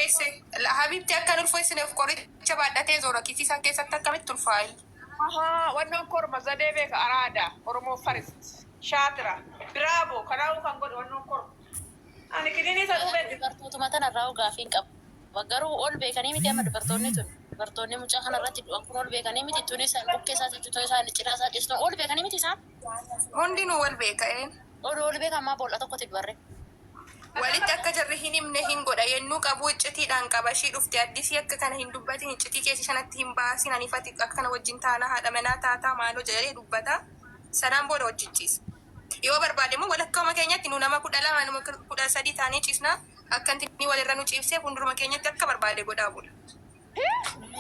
Ulfeesse. Habibti akka hin ulfeessineef qoricha baadhatee zoora kiisii isaa keessatti akkamitti ulfaa'i? Ahaa, wannoon korma zadee beeka araada Oromoo first shaatira bravo kanaafuu kan godhe wannoon korma ani kiniinii isa dhubeeti. Dubartootuma tanarraa gaafiin qaba. Garuu ol beekanii miti amma dubartoonni tun. Dubartoonni mucaa kanarratti du'an kun ol beekanii miti tun isaan bukkee isaa jirtu isaan cinaa isaa ciistu ol beekanii miti isaan. Hundinuu wal beeka een. Ol ol beeka ammaa boolla tokkotti dubarre. Walitti akka jarri hin himne hin godha yennuu qabu iccitiidhaan qaba ishii dhufte addisii akka kana hin dubbatin iccitii keessi sanatti hin baasin anifati akka kana wajjin taanaa haadha manaa taataa maaloo jedhee dubbata sanaan booda wajjin ciisa. Yoo barbaade immoo walakkauma keenyatti nu nama 12 nama 13 taanee ciisna akka inni walirra nu ciibsee fuulduruma keenyatti akka barbaade godhaa bula.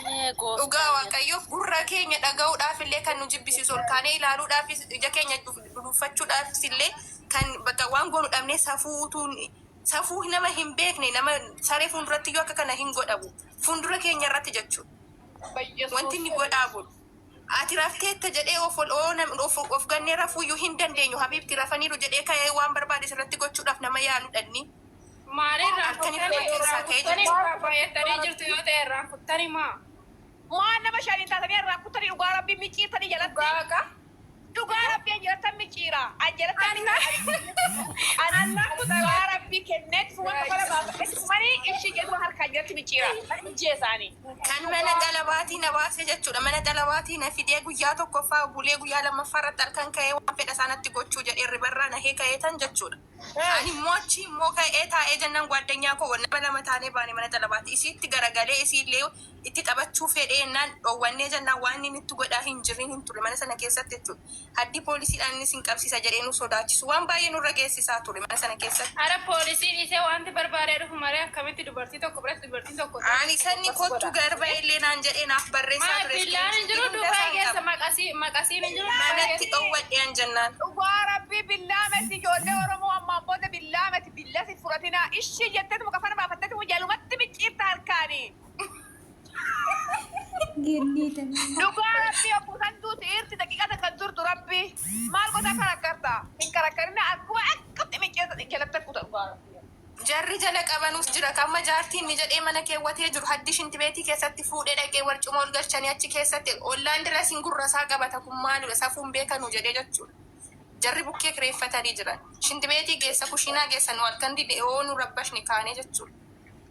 Mee Dhugaa gooftaa Waaqayyoof gurra keenya dhaga'uudhaaf illee kan nu jibbisiisu ol kaanee ilaaluudhaafis ija keenya duduuffachuudhaafis illee kan bakka waan goonu dhabnee safuu utuu safuu nama hin beekne nama saree fuulduratti iyyuu akka kana hin godhamu fuuldura keenya irratti jechuudha. Wanti inni godhaa bulu. Ati rafteetta jedhee of ol oo nam- of of gannee rafuuyyuu hin dandeenyu habiibti rafaniiru jedhee ka'ee waan barbaade sirratti gochuudhaaf nama yaaludhanni. Maali irraan Halkan kuttanii irraa irraan keessaa ka'ee kuttanii jechuudha. irraa baay'attanii jirtu yoo ta'e irraan kuttanii maa? Maa nama shaniin taatanii irraa kuttanii dhugaa rabbii micciirtanii jalatti. Dhugaa waaqa. Dhugaa rabbii an jalattan micciira. An jalattan micciira. An Annaa dhugaa kutaa rabbii kenneet fuma kafala baafadhe fumanii ishii jedhuma harkaan jalatti micciira. Ijjeesaanii. Kan mana xalabaatii na baase jechuudha. Mana xalabaatii na fidee guyyaa tokkoffaa bulee guyyaa lammaffaa irratti halkan ka'ee waan fedha isaanatti gochuu jedhee ribarraa nahee ka'ee tan jechuudha. Ani immoo achii immoo ka'ee taa'ee jennaan gwaaddanyaa koo nama lama taanee baane mana xalabaatti. Isiitti garagalee isiillee itti taphachuu fedhee jennaan dhoowwannee jennaan waan inni itti godhaa hin jirrin hin turre mana sana keessatti jechuudha. Haddii poolisiidhaan inni isin qabsiisa jedhee nu sodaachisu waan baay'ee nurra geessisaa ture mana sana keessatti. Ara poolisii dhiisee wanti barbaadee dhufu malee akkamitti dubartii tokko biratti dubartiin tokko Ani sanni akkas kottu godha. garba illee naan jedhee naaf barreessaa Maa ture. billaan hin jiru Hunda Dubaay isaan keessa qaba. maqasii maqasiin hin jiru Dubaay Manatti keessa. dhoowwadhe an jennaan. Dhugaa rabbii billaa meti ijoollee Oromoo ammaan booda billaa meti billasi fudhatinaa ishii jettetuma kafana baafattetuma jalumatti micciirta harkaanii. Gennii tamii. Dhugaa rabbii obbuu san duuti irti daqiiqaa takka hin turtu rabbii maal gotaa karakkarta hin karakkarina akkuma akkatti micciirta jalatti kuta dhugaa rabbii. Jarri jala qabanus jira ka amma jaartiin ni jedhee mana keewwatee jiru haddi shintibeetii keessatti fuudhee dhaqee warcuma ol galchanii achi keessatti ollaan dirasiin gurra isaa qabata kun maalidha safuun beekanuu jedhee jechuudha. Jarri bukkee kireeffatanii jiran. Shintibeetii geessa kushiinaa geessa nu halkan dide oo nu rabbashni kaanee jechuudha.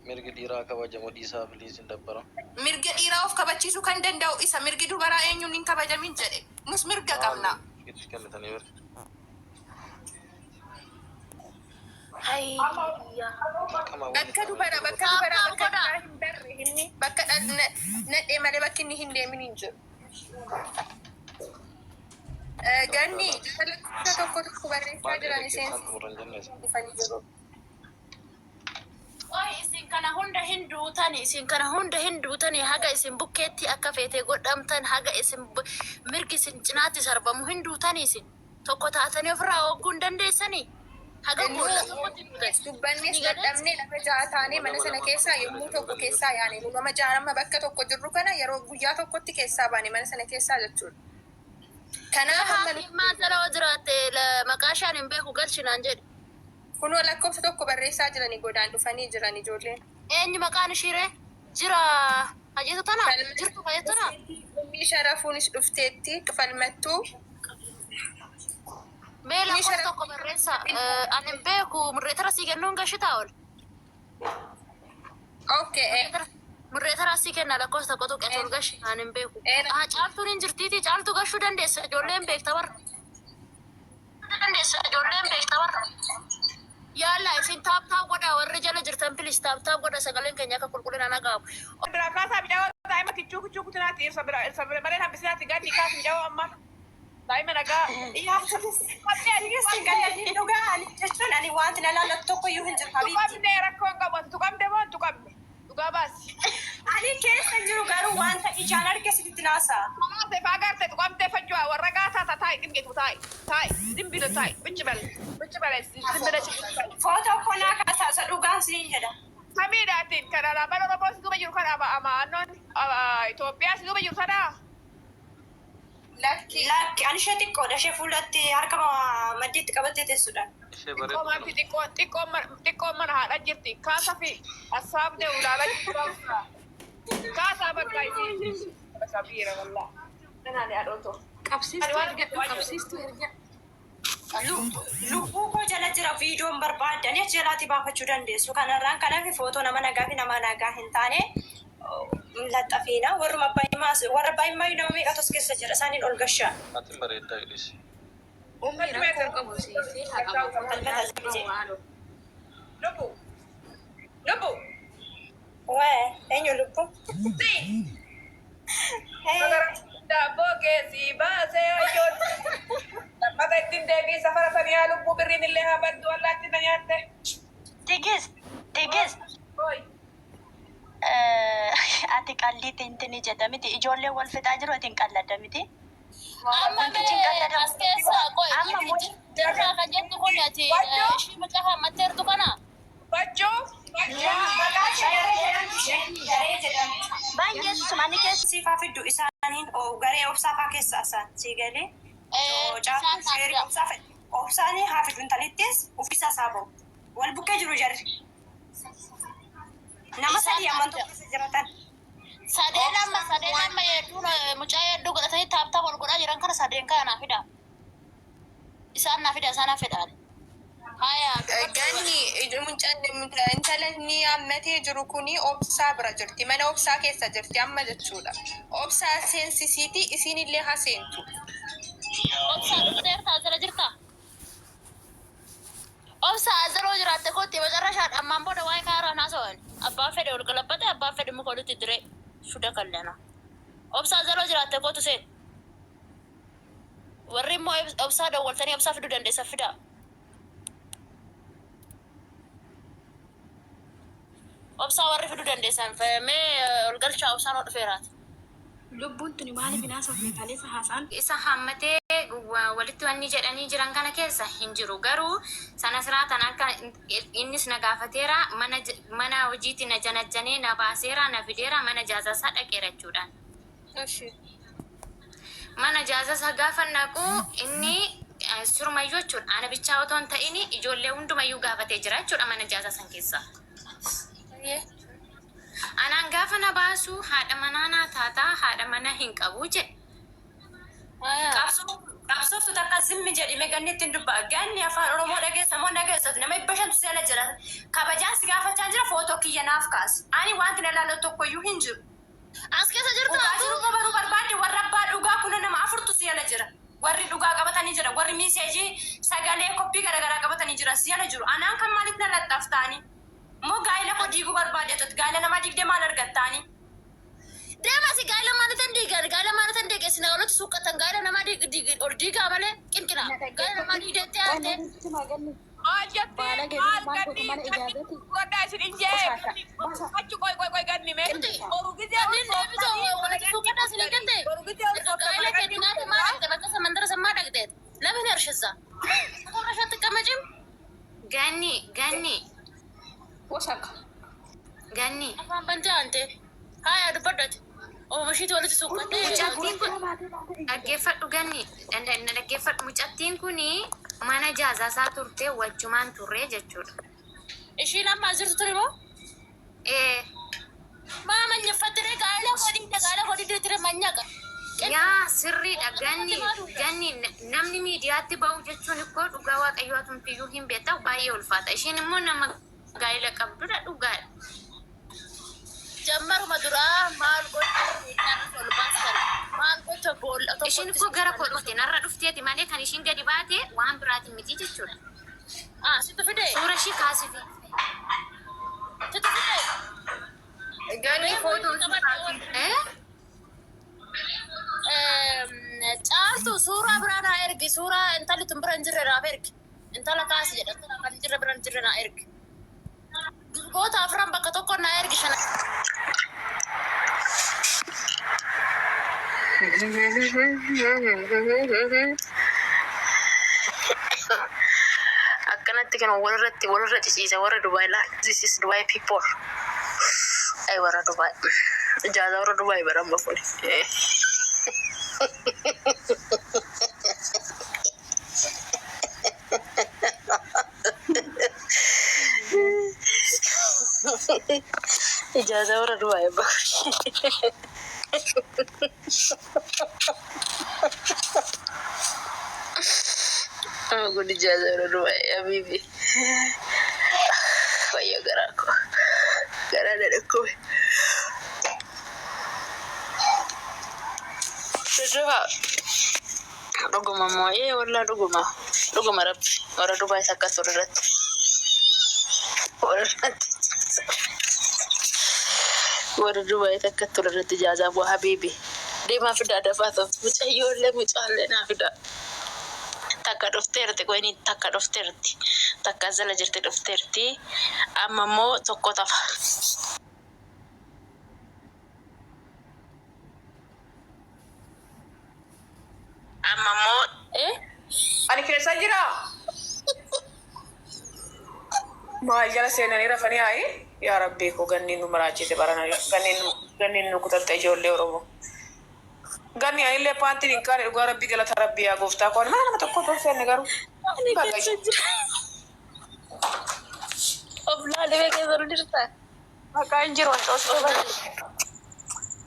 Mirgi dhiiraa kabajamu dhiisaa please hin dabbara. Mirga dhiiraa of kabachiisuu kan danda'u isa mirgi dubaraa eenyuun hin kabajamin jedhe nus mirga Maali qabna. itti kennitanii bar. Hayii. Dirqama walitti Bakka dubara amantii bakka Taap dubara taap bakka godhaa. dubaraa hin barre inni bakka nadhee malee bakki inni hin deemin hin jiru. Ganni jara lakkoofsa tokko tokko barreessaa Maal jiran jedhe keessaan iseensi xumuran jenne isa. dhufanii jiru. Qoy isin kana hunda hin duutani isin kana hunda hin duutani haga isin bukkeetti akka feete godhamtan haga isin mirgi isin cinaatti sarbamu hin duutani isin tokko taatanii ofirraa hogguu hin dandeessanii haga Nu boolla tokkotti duutan dubbannees isinii galee dadhabnee nama ja'a taanee Nama mana lama sana lama keessaa yommuu godhanii tokko godhanii keessaa yaane nu nama ja'a amma bakka tokko jirru kana yeroo guyyaa tokkotti keessaa baane mana sana keessaa jechuudha. Kanaaf amma Haati maa jala yoo jiraatte maqaa ishaan hin beeku galchi naan jedhi. Kunoo lakkoofsa tokko barreessaa jirani godaan dhufanii jiran ijoolleen. Eenyu maqaan ishii ree? Jira hajeetu tana? Falmattuu Jirtu hajeetu tana? dhufteetti, Ummii Sharafuunis dhufteetti, Falmattuu. Mee Ummii lakkoofsa Sharafuun tokko barreessa. Ani hin beeku murreetara sii kennuun gashitaa ol. Okay, eh. Murreetara sii kenna lakkoofsa tokko tuqe tol gashi ani hin beeku. Eh. Ah, caaltuun hin jirtiiti caaltuu gashuu dandeessa ijoolleen beekta warra. Dandeessa ijoolleen beekta warra. Yaalla isin taap taap godhaa warri jala jirtan pilis taap taap godha sagaleen keenya akka qulqullinaan dhaga'amu. Biraa kaasaa micaawoo daa'ima kichuu kichuu kutinaati irsa bira irsa bira malee hambisinaati gadi kaasi micaawoo amma daa'ima nagaa. Yaa Tigist dhugaa ani jechuun ani wanti na laallatu tokko iyyuu hin jiru habiibti. Tuqamne rakkoo hin qabu ati tuqamte moo hin tuqamne dhugaa baasi. Ani keessa hin jiru garuu wanta ijaan arge sitti naasa'a. Kanaaf ifaa garte tuqamtee fajjua warra gaasaa ta taa'i dhimgeetu taa'i taa'i dimbilo taa'i bichi bal bichi bal dimbila chi bichi bal. Footoo koo naa kaasaa isa dhugaan siniin jedha. Kamiidhaatiin kan alaabaan Oromoo si duuba jiru kan ama annoon Itoophiyaa si duuba jiru sanaa. Lakki. Lakki ani ishee xiqqoodha ishee fuulatti harka maddiitti qabattee teessudha. Ishee Xiqqoo bareedu maatti xiqqoo xiqqoo mana xiqqoo mana haadha jirti. Kaasa fi assaabdee ulaalaa jirti. Kaasaa bakka isii. Kabiira wallaa. Nanaani haadhoo. Ani Qabsiistuu waan ergadhu qabsiistuu ergadhu. Lubbuu koo jala jira viidiyoon barbaadanii achi jalaatti baafachuu dandeessu. Kanarraan kanaaf footoo nama nagaa fi nama nagaa hin taane laxxafiina. Warruma abbaa himaas warra abbaa himaa nama meeqatu as keessa jira isaaniin ol gashaa. Atiin bareeddaa jedhisi. Ummi rakkoo qabu siisee haa qabu. Waan Lubbu. Lubbu. Wee eenyu lubbuu? Si. Daabboo keessi baasee hayyoon. Lammata ittiin deebii safara sanii haa lubbuu birriin illee haa baddu wallaatti na nyaatte. Tigist, Tigist, Oi. ati qallii tintini jedha miti. Ijoolleen wal fixaa jiru ati hin qalladda miti. Amma mee as keessa qoy Amma jirraa kan jettu kun ati ishii mucaa hammatteertu kana. Bachuu. Baay'ee sumani keessa Siifaa fiddu isaaniin garee obsaafaa keessaa isaan sii galee. Isaan taasisa. Obsaanii haa fiddu intalittis uffisa isaa bahu. Wal bukkee jiru jarri. Nama sadii amantuu keessa jiratan. Sadeen amma hedduu mucaa hedduu godhatanii taaptaa wal godhaa jiran kana sadeen kana naa fida. Isaan naa fida isaan naa fedhaan. Haya. Ganni mucaan intala inni hammatee jiru kuni obsaa bira jirti. Mana obsaa keessa jirti amma jechuudha. Obsaa seensisiiti isiinillee haa seentu. Obsaa dhufteerta asirra jirta. Obsaa asirra jiraatte kootti macarrashaan ammaan booda waa'ee kaaraa naasawan. Abbaan fedhe ol galabbate abbaan fedhe muka olitti diree shuda kallana. Obsaa asirra jiraatte kootu seen. Warri immoo obsaa dawwaltanii obsaa fiduu dandeessa fidaa. Obsaa warri fiduu dandeessan mee ol galchaa obsaan ol dhufeeraati. Lubbuun tuni maaliif hinaasof kaleessa haasa'an? Isa hammatee walitti wanni jedhanii jiran kana keessa hin jiru. Garuu sana siraatan akka innis na gaafateera mana hojiitti na janajjanee na baaseera na fideera mana jaazasaa dhaqeera jechuudhaan. Mana jaazasaa gaafa naqu inni sirumayyuu jechuudha. Ana bichaa otoo hin ta'in ijoollee hundumayyuu gaafatee jira jechuudha mana jaazaa san keessa. Anaan gaafa na baasu haadha manaa naa taataa haadha mana hin qabu jedhe. Qabsooftu takka zimmi jedhime ganni ittiin dubba. Ganni afaan Oromoo dhageessa moo dhageessatu nama 500 seela jira. Kabajaan si gaafachaa jira footoo kiyya naaf kaasi. Ani wanti na ilaalu tokkoyyuu hin jiru. As keessa jirta. Dhugaa jiru baruu barbaadde warra abbaa dhugaa kun nama afurtu seela jira. Warri dhugaa qabatanii jira. Warri miiseejii sagalee koppii garaagaraa qabatanii jira. Seela jiru. Anaan kan maaliif na laxxaftaani? Moo gaa'ela koo diiguu barbaadde toti gaa'ela namaa diigdee maal argattaani? Deema si gaa'ela maalitan diigan gaa'ela maalitan diige sinaa olitti suuqqatan gaa'ela namaa ol diigaa malee qinqina gaa'ela namaa diideettee haate. Maal jettee maal ganni ganni godhaa isin hin jee achi qoy qoy qoy ganni mee boru gizee Kanneen deebitoo walitti suuqqadhaa isin hin gante. boru gizee Gaa'ela keetii naate maa dhaqxe bakka samandara sammaa dhaqxeet lamin hershisa. Qorra qamacim. Ganni ganni Wasaka. ganni. Afaan bantee aante. Haaya dubbadhate. Oomishiitti walitti suuqqattee. Mucattiin kun dhaggeeffadhu ganni na dhaggeeffadhu mucattiin kun mana jaazasaa turte wajjumaan turre jechuudha. Ishiin amma as jirtu ture moo? Ee Maa manyaffattee gaa'ela godhii gaa'ela godhii ture manyaqa. Yaa sirriidha ganni ganni namni miidiyaatti bahu jechuun ikkoo dhugaa waaqayyoo atumtiyyuu hin beektaa baay'ee ulfaata. Ishiin immoo nama gaa'ela qabdudha dhugaadha. Jammaruma duraa maal gocha ol baasan maal gocha boolla tokko. Ishiin ikkoo gara koo dhufte narra dhufteeti malee kan ishiin gadi baate waan biraatiin miti jechuudha. Ah, situ fide. Suura ishii kaasifi. Situ fide. Ganni footoo Eh? Caaltu suuraa biraa naa ergi. Suuraa intalli tun bira hin jirre naaf ergi. Intala kaasi jedha. Intala kan hin jirre bira hin jirre naa ergi. Durboota afran bakka tokko naa ergi shana. Akkanatti kan walirratti walirra ciciisa warra Dubaay laal. This is Dubai people. Ay warra Dubaay. Ijaaza warra Dubaay baran kuni. Ijaazaa warra Dubaay abbaa. Amma kun ijaazaa warra Dubaay habiibi. Wayyo garaa koo. Garaa na dhukkube. Dudduuba dhuguma moo ee wallaa dhuguma dhuguma rabbi warra Dubaay takka ture irratti warra irratti warra Dubaay takka ture irratti ijaazaa bu'a habiibi. Deemaa fidaa dafaa ta'u mucayyoollee mucaallee naa fidaa. Takka dhufteerti qoyni takka dhufteerti takka as jala jirti dhufteerti amma immoo tokko tafa. Amma immoo Eh? Ani keessa jira. Maal jala seenanii rafanii haayi? Yaa Rabbii koo ganniin nu maraachise barana ganniin nu ganniin nu kutatte ijoollee Oromoo. Ganni anillee paantiin hin kaane dhugaa Rabbii galata Rabbii yaa gooftaa koo ani mana nama tokko otoo seenne garuu. Ani Bakka keessa jira. Of laalee keessa nu jirta. Maqaa hin jiru wantoota Of laali.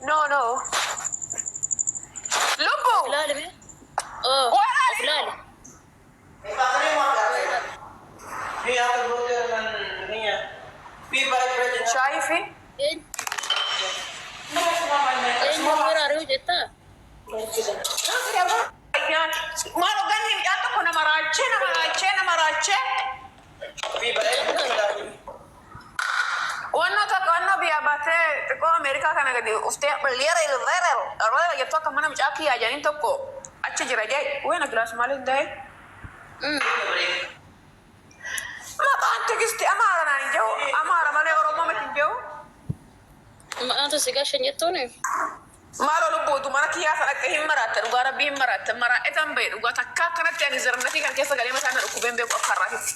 No no. Lubbu. Of laali mee. Oh, of laali. Shaayii fi Eenyu eenyu waraaruu jettaa? Maal ganni midhaan tokko nama raachee nama raachee nama raachee. Wannoo takka wannoo biyyaa baatee xiqqoo Ameerikaa kana gadi uftee leera jettu akka mana mucaa kiyyaa jedhaniin tokko achi jira jee weena gilaas maaliin ta'e. Maqaan tigisti Amaara naan hin jiru Amaara malee Oromoo miti hin jiru. Maqaan tu si gashan jettuuni? Maaloo lubbuutu mana kiyyaa sana dhaqxee hin maraatte dhugaa rabbii hin maraatte maraa'etan bahe dhugaa takka akkanatti ani zarnatii kan keessa galee mataa na dhukkubeen beeku akka har'aatitti.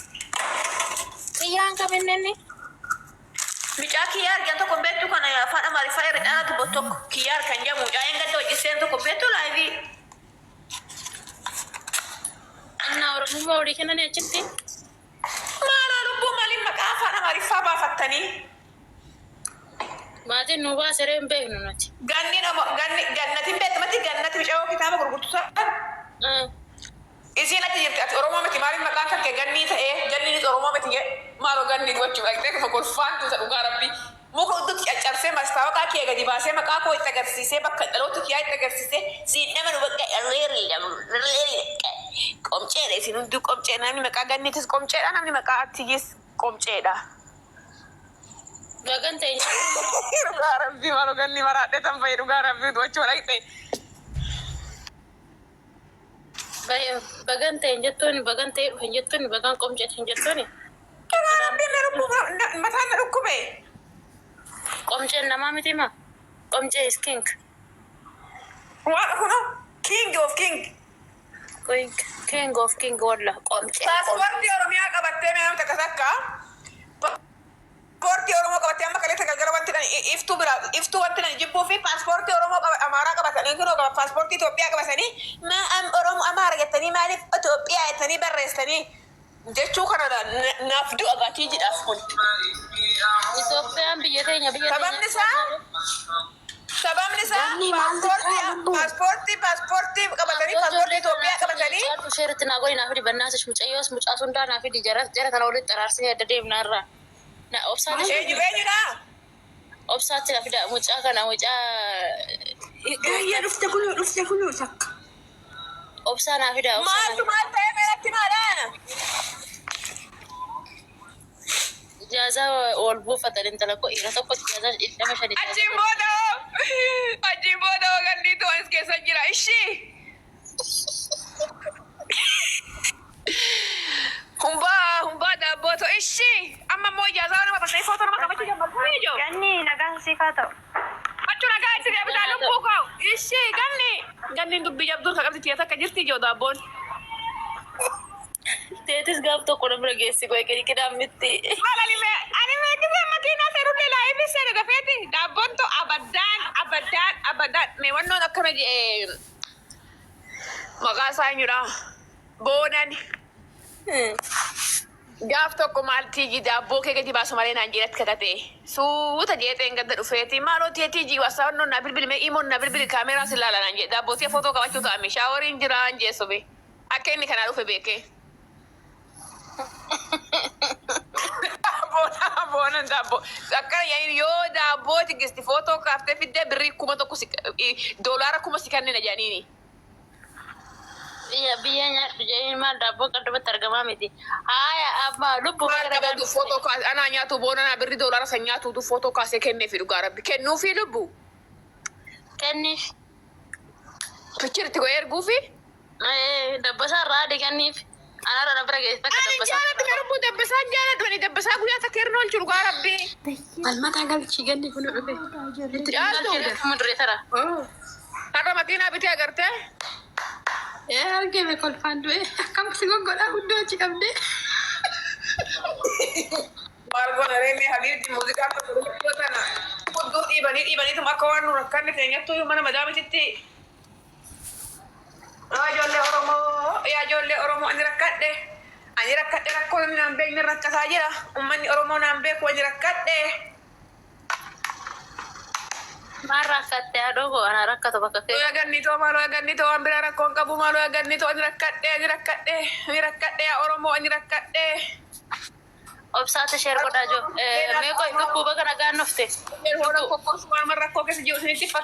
Kiyyaan kam inni inni? Mucaa kiyyaa argan tokko hin beektu kana afaan Amaariffaa irra caalaa dubbatu tokko kiyyaar kan jedhamu mucaa een gadda hojii seen tokko beektu laayivii. Innaa Oromummaa olii kennanii achitti? Maaloo lubbuu maaliin maqaa afaan Amaariffaa baafattanii? Maatiin nu baase ree hin beeknu nuti. Ganni nama ganni gannatin beekmati gannati mucayoo kitaaba gurgurtu san isiin achi jirti ati Oromoo miti maaliif maqaan kan kee gannii ta'ee ganniinis Oromoo miti jee maaloo gannii gochuu dhaqxee kufa kolfaan tuuta dhugaa rabbii muka hudduutti caccabsee mastaawaqaa kee gadi baasee maqaa koo itti agarsiisee bakka dhaloota kiyyaa itti agarsiisee siin nama nu bakka qomceedha isin hunduu qomcee namni maqaa ganniitis qomceedha namni maqaa attiyyis qomceedha. Bagan ta'e Dhugaa rabbii maaloo ganni maraadhe tan fa'i dhugaa rabbii du'achuu dhaqxe. Bagan ta'e hin jettuuni bagan ta'e dhufe hin jettuuni bagan qomceeti hin jettuuni. Dhugaa rabbii na dhukkuba mataan na dhukkube. Qomceen namaa miti maa? Qomcee is king. Waan kunoo king of king. King of king walla qomcee. Paaspoortii Oromiyaa qabattee mee namni takka takka paaspoortii Oromoo qabattee amma kaleessa galgala wanti dhan iftuu bira iftuu wanti dhan jibbuu fi paaspoortii Oromoo qaba Amaaraa qabatanii kunoo qaba paaspoortii Itoophiyaa qabatanii maa am Oromoo Amaara jettanii maaliif Itoophiyaa jettanii barreessanii jechuu kana naaf du'a gaatii jidhaaf kun. Itoophiyaan biyya teenya biyya Sababni isaa sababni isaa Ganni maaltu paaspoortii ta'a lubbuu? paaspoortii paaspoortii qabatanii paaspoortii Itoophiyaa qabatanii Caaltu sheeritti naa godhi naa fidi bannaasis mucayyoos mucaa sundaa naa fidi jara jara kana walitti araarsanii adda deemna irraa. Na obsaatti eenyu eenyudha? obsaatti na fida mucaa kana mucaa Gaayyaa dhufte kunoo dhufte kunoo takka. obsaa naa fida obsaa naa Maaltu fida. maal ta'ee meeratti maadha? Ijaazaa wal buufatan intala koo dhiira tokko ijaazaa nama shan ijaazaa. Achiin booda hoo achiin booda hoo gandiitu anis keessa jira ishii. Humbaa humbaa daabboo ta'u ishii amma immoo ijaazaa nama bakka footoo nama qabachuu jammartanii ijoo. Ganni nagaan siif haa ta'u. Achuu nagaa itti deebisaa lubbuu koo ishii ganni ganniin dubbii jabduun kan qabdi tiyya takka jirti ijoo daabboon. Teetis gaaf tokko na bira geessi qoy qidaan mitti. Maal ani mee ani mee gisee makiinaa seerullee laayifii seenu gafeeti daabboon ta'u abaddaan abaddaan abaddaan mee wannoon akkana jedhee maqaa isaa eenyudha boonan. Gaaf tokko maal tiiji daabboo kee gadi baasu malee naan jedhatti kakate. Suuta jeexeen gadda dhufeeti maaloo tee tiiji wasaannoon naa bilbili mee imoon naa bilbili kaameeraa si laala naan jedhe daabboo tee footoo qabachuu ta'ame shaaworiin jiraan jee sobe. Akka inni kanaa dhufe beekee. Daabboo boonan daabboo akkana yaani yoo daabboo tigisti footoo kaaftee fiddee birrii 1000 si doolaara 1000 si kennina jedhaniini. Biyya biyya nyaadhu jedhanii maal daabboo qardubatti argamaa miti. Haaya amma lubbuu Maal baga nagaan qabatu footoo kaase anaa nyaatu boonanaa birrii doolaara san nyaatuutu footoo kaasee kenneefi dhugaa rabbi kennuufi lubbu. Kenniif. Pichir itti godhee erguufi. Dabbasaa irraa adii kenniif. Anaarra na bira geesse takka Ani dabbasaa. jaaladhu garuu dabbasaa jaaladhu ani dabbasaa guyyaa takka irra oolchu dhugaa rabbi. Falmataa galchii ganni kun dhufe. Itti Caaltu. Galchii duree tara. Har'a makiinaa bitee agartee. Ee argame kolfaan du'e akkam si goggodhaa hundoo achi qabdee. Maal goona reemee habiibti muuziqaa tokko tana hudduu dhiibanii dhiibaniitum akka waan nu rakkanne keenyattuu mana madaamititti. Yaa ijoollee Oromoo, yaa ijoollee Oromoo ani rakkadhe. Ani rakkadhe rakkoo namni naan beekne rakkataa jira. Uummanni Oromoo naan beeku ani rakkadhe. Maal rakkatte haadhoo koo anaa rakkatu bakka kee. Yaa gannitoo maaloo yaa gannitoo waan biraa rakkoo hin qabu maaloo yaa gannitoo ani rakkadhe ani rakkadhe ani rakkadhe yaa Oromoo ani rakkadhe. Obsaata share godhaa jiru. Mee qoy lubbuu baga nagaan dhufte. Hoora kokkorsu waan rakkoo keessa jiru isinitti fakkaata.